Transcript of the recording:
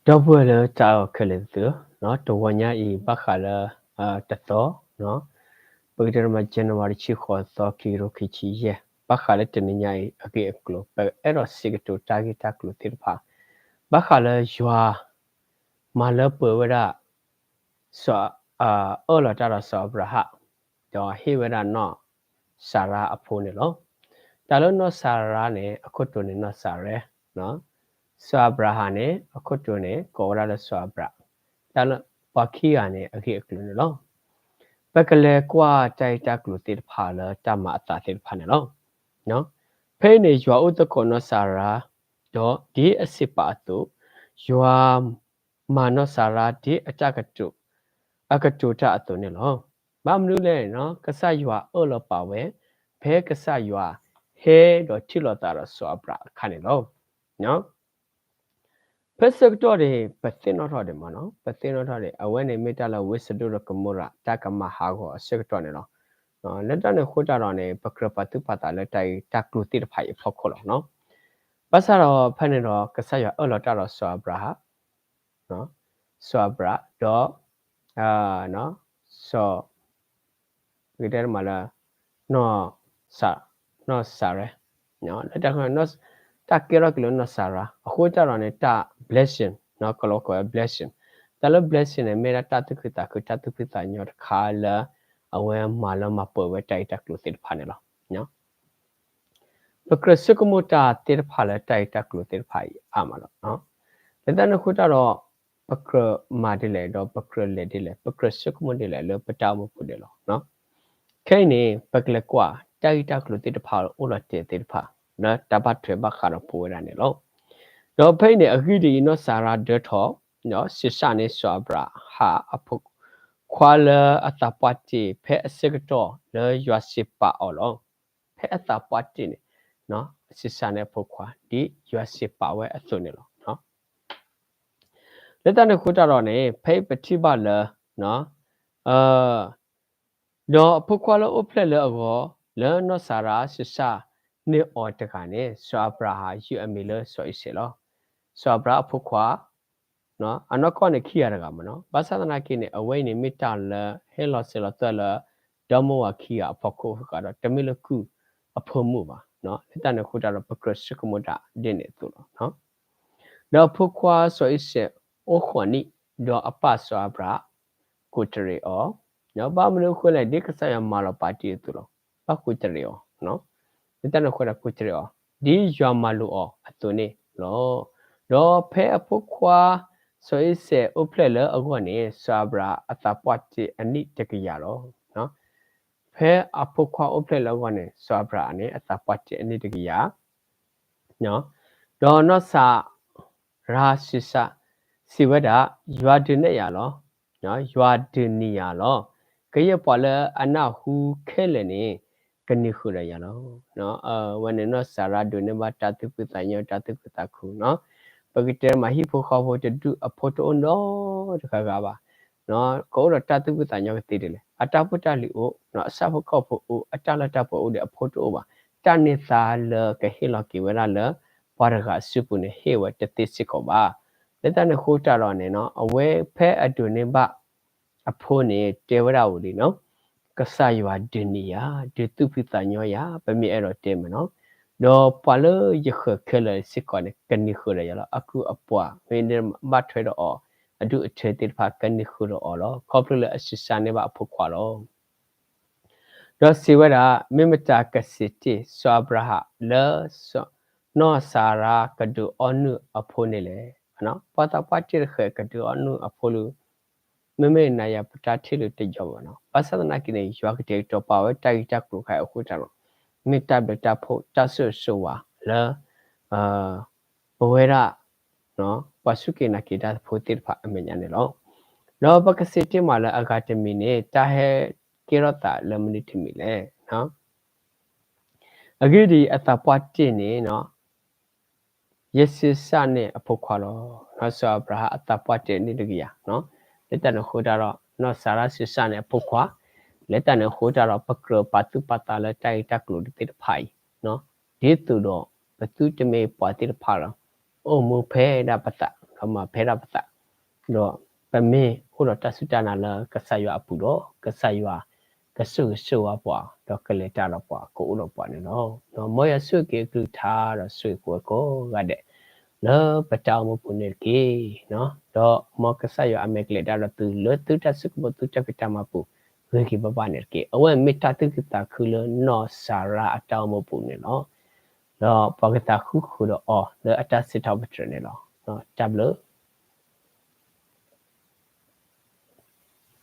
ဒီပုၢ်ဝဲၢ်လၢတၢ်အဲၣ်ခဲလၢာ်သ့ၣ်ဧၢ, တဝီညါအံၤ ဘၣ်ဃးလၢ တသီ, ပကတဲတမး January တဆံဃိးသီ ခံကထိခံဆံယဲၢ်, ဘၣ်ဃးလၢတနံၤညါအံၤ အဂ့ၢ်အကျိၤ ပအဲၣ်ဒိးစံးကတိၤတၢ်ဂ့ၢ်တၢ်ကျိၤသ့ၣ်တဖၣ်, ဘၣ်ဃးလၢယွၤ မၤလၢပှဲၤဝဲဒၣ် စီၤ အၢၣ်လီၤတၢ်ဒီးစီၤအၤဘြၤဟၣ်, ဒီးဟ့ၣ်ဝဲဒၣ်နီၢ်စၤရါအဖိန့ၣ်လီၤ. တၢ်လၢနီၢ်စၤရါန့ၣ် အခိၣ်တိၤန့ၣ်နီၢ်စၤရဲ, စီၤအၤဘြၤဟၣ်န့ၣ် အခိၣ်တိၤန့ၣ် ကိးဝဲဒၣ်လၢစီၤအၤဘြး, တၢ်လၢပှၤခံဂၤန့ၣ် အဂ့ၢ်အကျိၤန့ၣ်လီၤ. ပကလဲၤကွၢ်တၢ်ဂ့ၢ်တၢ်ကျိၤသ့ၣ်တဖၣ်လၢတၢ်မၤအသးသ့ၣ်တဖၣ်န့ၣ်လီၤ. ဖဲအံၤန့ၣ် ယွၤအိၣ်သကိးနီၢ်စၤရါ, ဒီးဒ်အစံးပာ်အသိး, ယွၤ မၤနီၢ်စၤရါဒ်အတၢ်ကတိၤ, အကတိၤတၢ်အသိးန့ၣ်လီၤ. ဘၣ်မနုၤလဲၣ်န့ၣ် ကစၢ်ယွၤအၢၣ်လီၤပာ်ဝဲ, ဖဲကစၢ်ယွၤဟဲဒီးထံၣ်လိာ်သးဒီးစီၤအၤဘြၤအခါန့ၣ်လီၤ. ဖဲဆၢကတီၢ်န့ၣ် ပသ့ၣ်နီၣ်ထီၣ်ဒံးမးနီၤ, ပသ့ၣ်နီၣ်ထီၣ်ဒံး အဝဲန့ၣ်မ့ၢ်တၢ်လၢဝ့ၢ်စဒိၣ်ဒီးကမိရၤ တၢ်ကမၤဟးဂီၤအဆၢကတီၢ်န့ၣ်လီၤ. လၢတၢ်န့ၣ်အဃိတၢ်ဒီးန့ၣ် ပကြၢးပာ်သူၣ်ပာ်သးလၢတၢ်ဂ့ၢ်တၢ်ကျိၤသ့ၣ်တဖၣ်အံၤအဖီခိၣ်လီၤ. ဘၣ်ဆၣ်ဒီးဖဲန့ၣ်ဒီး ကစၢ်ယွၤအၢၣ်လီၤတၢ်ဒီးစီၤအၤဘြၤဟၣ်, စီၤအၤဘြၤ ဒီး စီၤ ပကတဲတမးလၢ နီၢ်စၤ နီၢ်စၤရဲ, လၢတၢ် တၢ်ကဲထီၣ်က့ၤလၢနီၢ်စၤရါ အဃိတၢ်ဒီးန့ၣ် တၢ် blessing ကလီၤကီးဝဲ blessing, တၢ်လၢ blessing န့ၣ် မ့ၢ်ဒၣ်တၢ်သူၣ်ခုသးခု တၢ်သူၣ်ဖှံသးညီတခါလၢ အဝဲမၤလၢမၤပှဲၤဝဲတၢ်ဂ့ၢ်တၢ်ကျိၤသ့ၣ်တဖၣ်န့ၣ်လီၤ. ပကြၢးဆိကမိၣ်တၢ်သ့ၣ်တဖၣ်လၢတၢ်ဂ့ၢ်တၢ်ကျိၤသ့ၣ်တဖၣ်အံၤအါမးလီၤ. လၢတၢ်န့ၣ်အဃိတၢ်ဒီး ပကြၢးမၤဒ်လဲၣ် ဒီးပကြၢးလဲၤဒ်လဲၣ် ပကြၢးဆိကမိၣ်ဒ်လဲၣ်လၢပတၢ်အိၣ်မူပူၤဒ်လဲၣ်လီၤ. ခဲအံၤန့ၣ် ပကလဲၤကွၢ်တၢ်ဂ့ၢ်တၢ်ကျိၤသ့ၣ်တဖၣ်အိၣ်လီၤတဲာ်သ့ၣ်တဖၣ် လၢတၢ်ဘၣ်ထွဲဘၣ်ဃးဒီးပဝဲဒၣ်န့ၣ်လီၤ. ဒီးဖဲအံၤန့ၣ် အဂ့ၢ်ဒ်အံၤ နီၢ်စၤရါဒၢထီၣ် ဒီးဆံးစၢ်န့ၢ်စီၤအၤဘြၤဟၣ်အဖိခွါလၢအသးပှၢ်တ့ၢ် ဖဲအဆၢကတီၢ်လၢယွၤစံးပာ်အီၤလီၤ. ဖဲအသးပှၢ်တ့ၢ်န့ၣ် ဆံးစၢ်န့ၢ်အဖိခွါ ဒ်ယွၤစံးပာ်ဝဲအသိးန့ၣ်လီၤ. လၢတၢ်န့ၣ်အဃိတၢ်ဒီးန့ၣ် ဖဲအံၤပထံၣ်ဘၣ်လၢ ဒီးအဖိခွါလၢအိၣ်ဖျဲၣ်လၢအဂီၢ် လၢနီၢ်စၤရါဆံးစၢ်န့ၢ်အီၤတဂၤန့ၣ် စီၤအၤဘြၤဟၣ်ယုၢ်အမံၤလၢစီၤအံၤစဲးလီၤ. စီၤအၤဘြၤဟၣ်အဖိခွါ အနီၢ်ကီၢ်န့ၣ်ခံဂၤတဂၤမးနီၤ, ဘၣ်ဆၣ်သနာ်က့န့ၣ် အဝဲအံၤန့ၣ်မ့ၢ်တၢ်လၢဟဲလီၤစဲးလီၤသွဲၣ်လၢ ဒီမိၢ်ဝၤခံဂၤအဖီခိၣ်ဃီဒီး တမ့ၢ်လၢကုၢ်အဖိမုၣ်ဘၣ်. လၢတၢ်န့ၣ်အဃိတၢ်ဒီး ပကြၢးဆိကမိၣ်တၢ်ဒ်န့ၣ်အသိးလီၤ. ဒီးအဖိခွါစီၤအံၤစဲးအိၣ်ဃိးနံၣ်, ဒီးအပၢ်စီၤအၤဘြၤဟၣ် ကူးတရံးအီၤ, ဒီးဘၣ်မနုၤအဃိလဲၣ် ဒ်ကစၢ်ယွၤမၤလီၤပာ်တ့ၢ်အသိးလီၤ. ဘၣ်ကူးတရံးအီၤ, လၢတၢ်န့ၣ်အဃိဒီးကူးတရံးအီၤ ဒ်ယွၤမၤလိာ်အီၤအသိးန့ၣ်လီၤ. ဒီးဖဲအဖိခွါစီၤအံၤစဲးအိၣ်ဖျဲၣ်လၢအဂီၢ်န့ၣ် စီၤအၤဘြၤဟၣ်အသးပှၢ်တ့ၢ်အနံၣ်တကယၤလီၤ. ဖဲအဖိခွါအိၣ်ဖျဲၣ်လၢအဂီၢ်န့ၣ် စီၤအၤဘြၤဟၣ်န့ၣ် အသးပှၢ်တ့ၢ်အနံၣ်တကယၤ ဒီးနီၢ်စၤရါဆံးစၢ် စံးဝဲဒၣ်, ယွၤဒုးနဲၣ်ယၤလီၤ. ယွၤဒုးနံၤယၤလီၤ. ကယဲၢ်ပှၤလၢအနၢ်ဟူခဲလၢာ်န့ၣ် ကနံၤဃုာ်ဒီးယၤလီၤ. အဝဲန့ၣ်နီၢ်စၤရါဒိးန့ၢ်ဘၣ်တၢ်သူၣ်ဖှံသးညီ တၢ်သူၣ်ခုသးခုနီၤ. ပကတဲမးဟံၣ်ဖိဃီဖိတဒူၣ်အဖိတအိၣ်နီတဂၤဂၤဘၣ်. ကအိၣ်ဒီးတၢ်သူၣ်ဖှံသးညီကသ့ဒ်လဲၣ်. အတၢ်ဖိတၢ်လံၤအိၣ်, အဆၣ်ဖိကီၢ်ဖိအိၣ်, အတၢ်လၢတၢ်ပှဲၤအိၣ်ဒီးအဖိတအိၣ်ဘၣ်. တၢ်န့ၢ်သါလၢကဟ့ၣ်လီၤက့ၤဝဲဒၣ်လၢ ပှၤတဂၤအစုပူၤန့ၣ် ဟ့ၣ်ဝဲတသ့စ့ၢ်ကီးဘၣ်. လၢတၢ်န့ၣ်အဃိတၢ်ဒီးန့ၣ်နီၤ အဝဲဖဲအဒိးန့ၢ်ဘၣ်အဖိန့ၣ် တဲဝဲဒၣ်ဝံၤလံနီၤ, ကစၢ်ယွၤဒုးနံၤယၤ, ဒုးသူၣ်ဖှံသးညီယၤ, ပမ့ၢ်အဲၣ်ဒိးတဲမ့ၢ်နီၤ, ဒီးပှၤလၢယဃၢၤခဲလၢာ်စ့ၢ်ကီးန့ၣ် ကနံၤဃုာ်ဒီးယၤလီၤ. အကုၢ်အပှၤ မ့ၢ်ဘၣ်ထွဲဒီးအီၤ အဒူၣ်အထၢသ့ၣ်တဖၣ် ကနံၤဃုာ်ဒီးအီၤလီၤ. ခီဖျိလၢအဆံးစၢ်န့ၢ်ဘၣ်အဖိခွါလီၤ. ဒီးစံးဝဲဒၣ်, မ့ၢ်မတၤကစံးတ့ၢ်စီၤအၤဘြၤဟၣ်လၢ နီၢ်စၤရါကဒုးအီနုၢ်အဖိန့ၣ်လဲၣ်. ပှၤသးပှၢ်တ့ၢ်တဃဲးကဒုးအီနုၢ်အဖိလၢ မ့မ့ၢ်နၤယၤပတၢ်ထံၣ်လၢတယီၤဘၣ်နီၤ. ဘၣ်ဆၣ်သနာ်က့န့ၣ် ယွၤကတဲာ်ကတီၤပာ်ဝဲတၢ်ဂ့ၢ်တၢ်ကျိၤတခါအံၤအဃိတၢ်ဒီး မ့ၢ်တၢ်ဘျုးတၢ်ဖှိၣ်တၢ်ဆိၣ်ဂ့ၤဆိၣ်ဝါလၢ ပဝဲဒၣ် ပှၤစူၢ်က့ၤနာ်က့ၤတၢ်ဖိသ့ၣ်တဖၣ်အမဲာ်ညါန့ၣ်လီၤ. ဒီးပကစံးတ့ၢ်မးလၢအဂၤတမံၤန့ၣ် တၢ်ဟဲကဲထီၣ်သးလၢမနုၤတမံၤလဲၣ်. အဂ့ၢ်ဒ်အံၤ အသးပှၢ်တ့ၢ်န့ၣ် ယဆံးစၢ်န့ၢ်အဖိခွါလီၤ. စီၤအၤဘြၤဟၣ်အသးပှၢ်တ့ၢ်အနံၣ်တကယၤ, လၢတၢ်န့ၣ်အဃိတၢ်ဒီး နီၢ်စၤရါဆံးစၢ်န့ၢ်အဖိခွါ, လၢတၢ်န့ၣ်အဃိတၢ်ဒီး ပကြၢးပာ်သူၣ်ပာ်သးလၢတၢ်ဂ့ၢ်တၢ်ကျိၤသ့ၣ်တဖၣ်အံၤ, ဒ်သိးဒီးပသုတမ့ၢ်ပှၤသ့ၣ်တဖၣ်လၢ အိၣ်မူဖဲဒၣ်ပသး ပမၤဖဲဒၣ်ပသး, ဒီးပမ့ၢ်အိၣ်ဒီးတၢ်စူၢ်တၢ်နာ်လၢကစၢ်ယွၤအပူၤဒီး ကစၢ်ယွၤကဆိၣ်ဂ့ၤဆိၣ်ဝါပှၤ ဒီးကလဲၤတၢ်ဒီးပှၤ ကအိၣ်ဒီးပှၤန့ၣ်လီၤ. မ်ယွၤဆိၣ်ဂ့ၤက့ၤအကလုၢ်ကထါ ဒီးဆိၣ်ဂ့ၤကိးဂၤဒဲး လၢပတၢ်အိၣ်မူပူၤန့ၣ်တက့ၢ်. ဒီးမ်ကစၢ်ယွၤအမဲာ်ကလဲၤတၢ်ဒီးသုလၢသုတၢ်ဆိကမိၣ်သုတၢ်ဖံးတၢ်မၤပူၤ ဂ့ၤက့ၤဘၣ်ဘၣ်န့ၣ်တက့ၢ်. အဝဲမ့ၢ်တၢ်သူၣ်ခုသးခုလၢနီၢ်စၤရါအတၢ်အိၣ်မူပူၤန့ၣ်လီၤ. ဒီးပှၤကသးခုဃုာ်ဒီးအီၤလၢအတၢ်စံးထီၣ်ပတြၢၤန့ၣ်လီၤ. တၢ်ဘျုး